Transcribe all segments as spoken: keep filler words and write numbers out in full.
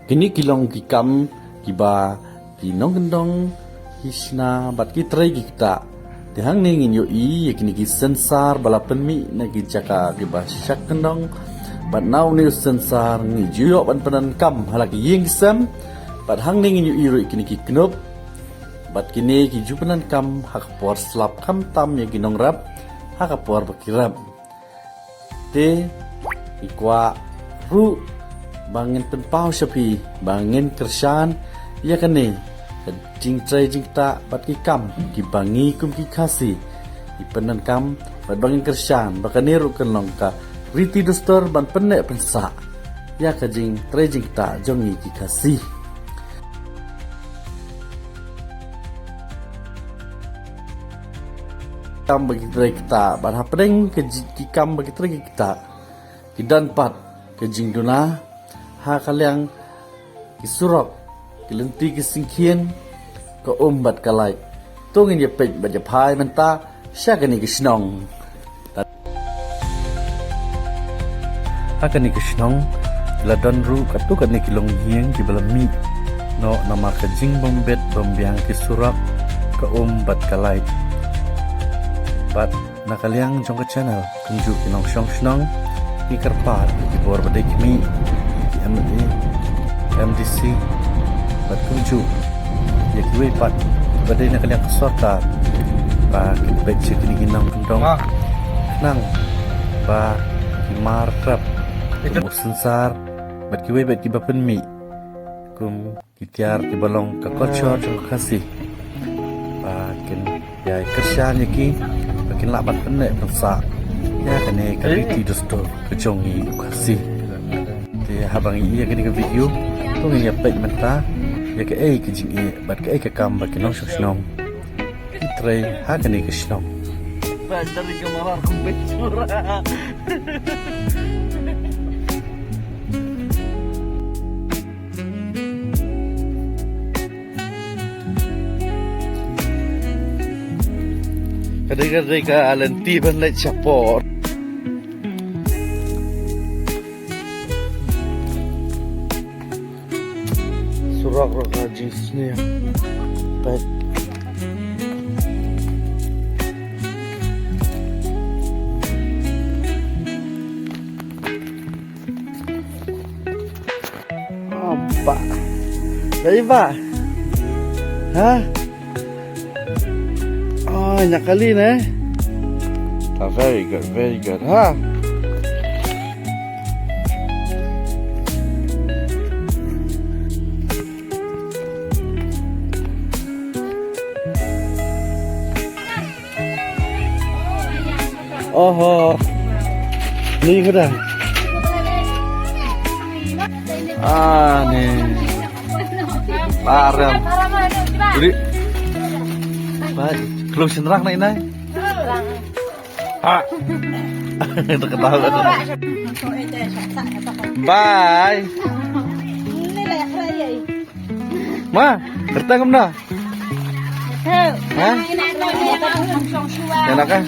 Kine ki long ki kam kiba ki nongkyndong ki shna bad ki trei ki ktah. Te hangne ngin ïohi ïa kine ki sensar ba la pynmih na ki jaka kiba shah kyndong. Bad na une u sensar ngi ju ïoh ban pyndonkam ha la ki ïing ki sem. Bad hangne ngin ïohi ruh ïa kine ki knup. Bad kine ki ju pyndonkam ha ka por slap, khamtam ïa ki nongrep ha ka por ba ki rep. Te ngi kwah ruh ba ngin pynpaw sha phi ba ngin kyrshan ïa kane ka jingtrei jingktah bad ki kam kiba ngi kum ki Khasi ngi pyndonkam, bad ba ngin kyrshan ba kane ruh kan long ka riti dustur ban pynneh pynsah ïa ka jingtrei jingktah jong ngi ki Khasi. Kam ba ki trei ki ktah, bad hapdeng ka ji-, ki kam ba ki trei ki ktah, ki don pat ka jingduna ha ka liang ki surok, ki lynti ki syngkien, ka um bad ka lait. To ngin ïa peit bad ïa phai mynta sha kane ka shnong. Ha kane ka shnong la don ruh katto katne ki longïing kiba la mih noh namar ka jingbym bit bym biang ki surok, ka um bad ka lait. Bad na ka liang jong ka channel kumjuh ki nongshong shnong, ki kyrpad ïa ki bor ba dei khmih, ki M L A, M D C, bad kumjuh ïa kiwei pat ba dei na ka liang ka sorkar ba kin peit sha kine ki nongkyndong, khnang ba ki mar trep kum u sensar bad kiwei bad kiba pynmih kum ki tiar kiba long ka culture jong ka Khasi ba kin ïai kyrshan ïa ki ba kin lah ban pynneh pynsah ïa kane ka riti dustur ka jong ngi u Khasi. Te haba ngi ïa kane ka video to ngin ïa peit mynta ïa kaei ka jingeh bad kaei ka kam ba ki nongshong shnong ki trei ha kane ka shnong. Ba dari ka marar kumbit sura. Kadei kadei ka lynti ban leit shapoh. Surok rok ka jingsniew. Peit. Oh, ba. Dei ba. Ha? Oh, nya kali ne. Ah, very good, very good. Ha? Oho. Ni ka dah. Ah, ni. Parem. Beri. Baik. Belum senrang naik naik. Ah. Terketawa. Bye. Ma, kerta kam da? Ha? Ïa na ka?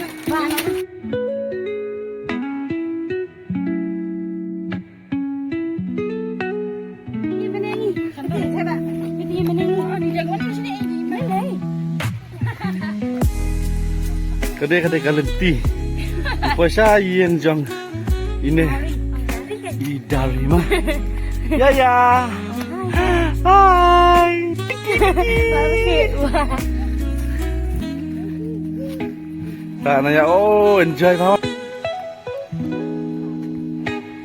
Kadei kadei ka lynti. Poi sha ïing jong ine i Dari ma. Ya ya. Hai. Ta na ya, oh, enjoy tau.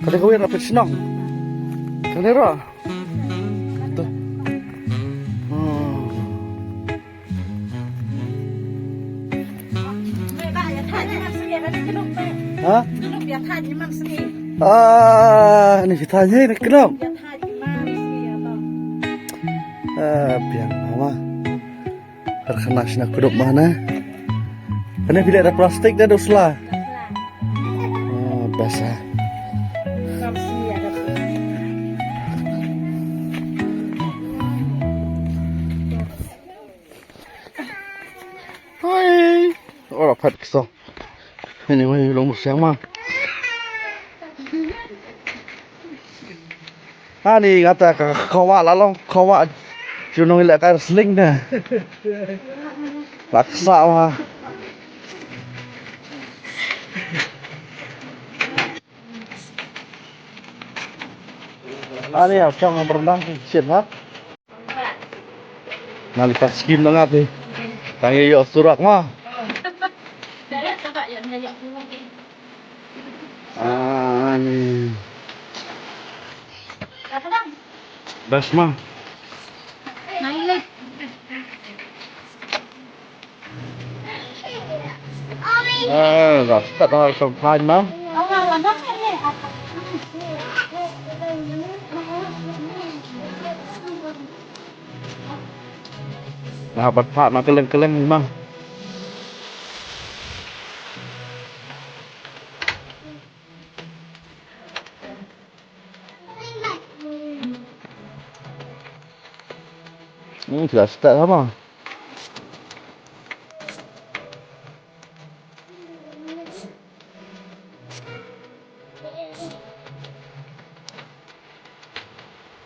Kadei kawei rapid shnong. Kadei ro. Tuh. Hmm. Ha? Ah, ni kita ni ni kenop. Ah, biang mama. Har khana shna kudup mana. Kane phi leh da plastik da da u sla. Ah, basa. Hai. Ora phat kso. Ini wai long siang ma. Ani kata ka khawa la long khawa. Chu nong leh ka sling ne. La ksa wa. Ani ya chong berendang shit ha. Nali ka skim na ngati. Tangi yo surak ma. Ani. Best ma. Ah, dah start dah sampai ma. Nah, pat pat ma keleng keleng ma. Hmm, sudah start sama.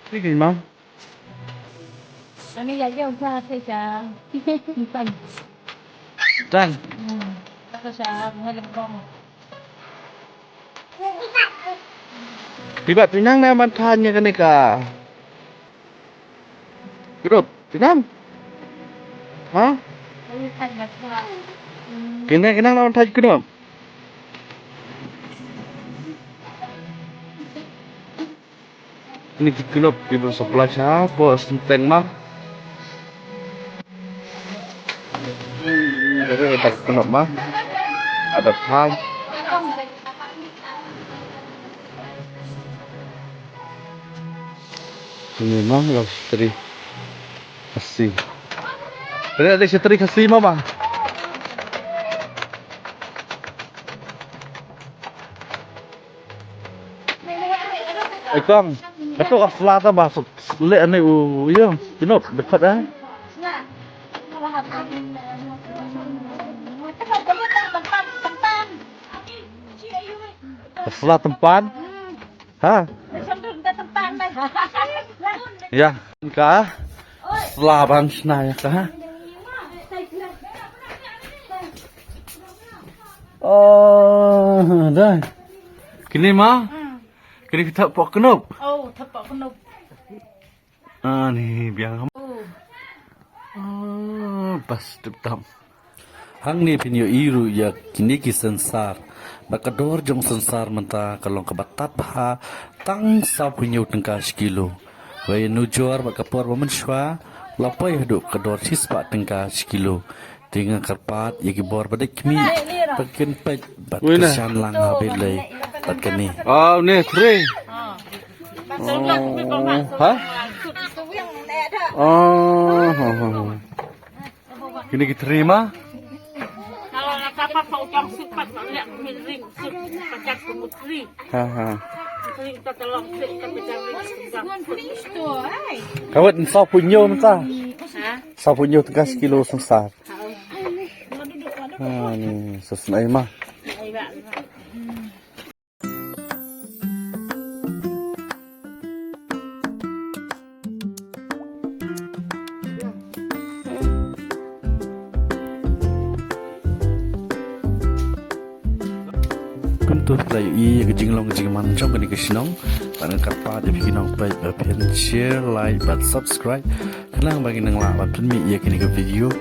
Ini ma. Kami ya jauh sa sa. Tan. Hmm. Sa sa, hello. Pibat pinang na man than ïa kane ka. Grup, pinang. Ha? Kine kine na man than grup. Ini ki kynop ki ba supply sha, ba senteng ma. Ini ada kynop ma. Ada pang. Ini ma, ada senteri. Khasi. Ini ada senteri Khasi ma, ma. Ai kong, kato ka sla ta ba suk leh ane u, ïa, pinop, dekat eh. Ka sla tempan. Ha? Ya, ka sla ban shna ïa ka. Oh, dai. Kine ma? Hmm. Kine kita pok kenop. Oh, tapak kenop. Ah, ni biang. Oh. Ah, pas tep tam. Hangne phin ïohi ruh ïa kine ki sensar. Ba ka dor jong sensar mynta ka long kaba tad bha tang saw phew hynñiew tyngka shi kilo. Wei nujor ba ka por ba mynshuwa la poi haduh ka dor shispah tyngka shi kilo. Te nga kyrpad ïa ki bor ba dei khmih ba kin peit bad ka shan lang ha Beit Lei bad kane. Oh, ne three. Oh. Ha? Oh, ha, ha, ha. Kine ki three ma? Kalau nak dapat pak ujang sipat nak lihat miring sip pakai pemutri. Ha, ha. Miring tak tolong sip tak pegang ring. Kawat saw phew hynñiew mynta. Ha? Saw phew hynñiew tyngka shi kilo sensar. Ha, ni sesnai ma. Kumto phi la ïohi ïa ka jinglong ka jingman jong kane ka shnong. Bad nga kyrpad ïa phi ki nongpeit ba phin share, like bad subscribe. Khnang ba ngin nang lah ban pynmih ïa kine ki video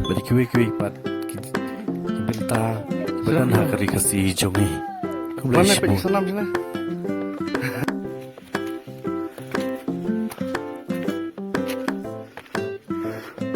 bad ïa kiwei kiwei pat ki, ki bynta ba don ha ka ri Khasi jong ngi. Khublei shibun.